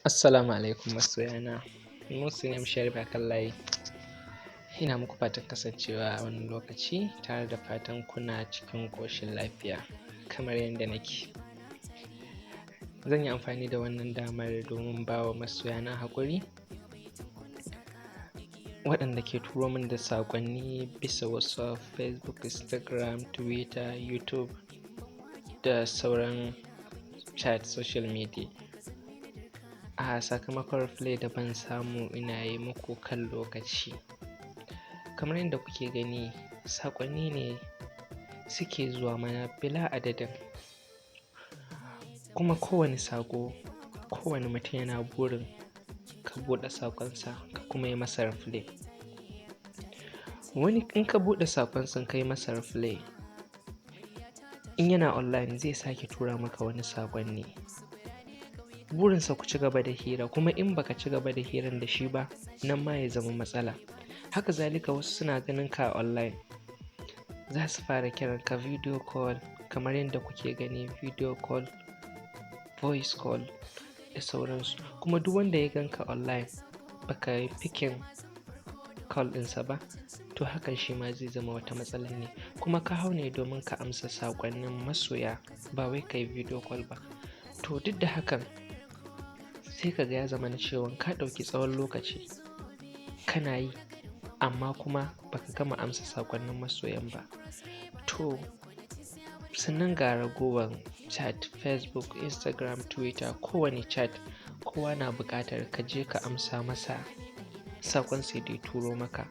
Assalamu alaikum masoyana. Muhsin M Sharif a kan layi. Ina muku fatan kasancewa a wannan lokaci tare da fatan kuna cikin ƙoshin lafiya kamar yadda nake. Zan yi amfani da wannan damar domin ba wa masoyana haƙuri waɗanda ke turo min da saƙonni bisa WhatsApp, Facebook, Instagram, Twitter, YouTube da sauran chat social media. A sakamakon reply da ban samu ina yi muku kan lokaci. Kamar yadda kuke gani, saƙonni ne suke zuwa mana bila adadin. Kuma kowane saƙo, kowane mutum yana burin ka buɗe saƙonsa ka kuma yi masa reply. Wani in ka buɗe saƙonsa ka yi masa reply, in yana online zai sake tura maka wani saƙonni. Burinsa ku ci gaba da hira, kuma in baka ci gaba da hiran da shi ba, nan ma ya zama matsala. Haka zalika wasu suna ganin ka online, za su fara kiran ka video call kamar yadda kuke gani, video call, voice call da sauransu. Kuma duk wanda ya gan ka online baka yi picking call ɗinsa ba, to hakan shi ma zai zama wata matsala ne. Kuma ka hau ne domin ka amsa saƙonnin masoya, ba wai ka yi video call ba. To duk da hakan, sai ka ga ya zama na cewan ka ɗauki tsawon lokaci kana yi, amma kuma baka gama amsa saƙonnin masoyan ba. To sannan ga ragowar chat, Facebook, Instagram, Twitter, kowane chat kowa na buƙatar ka je ka amsa masa saƙon sai da ya turo maka.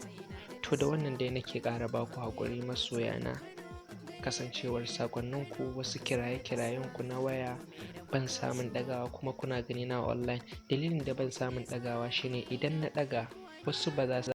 To da wannan dai nake ƙara ba ku haƙuri masoyana. Kasancewar saƙonninku, wasu kiraye-kirayenku na waya ban samun ɗagawa, kuma kuna gani na online. Dalilin da ban samun ɗagawa shine idan na ɗaga, wasu ba za su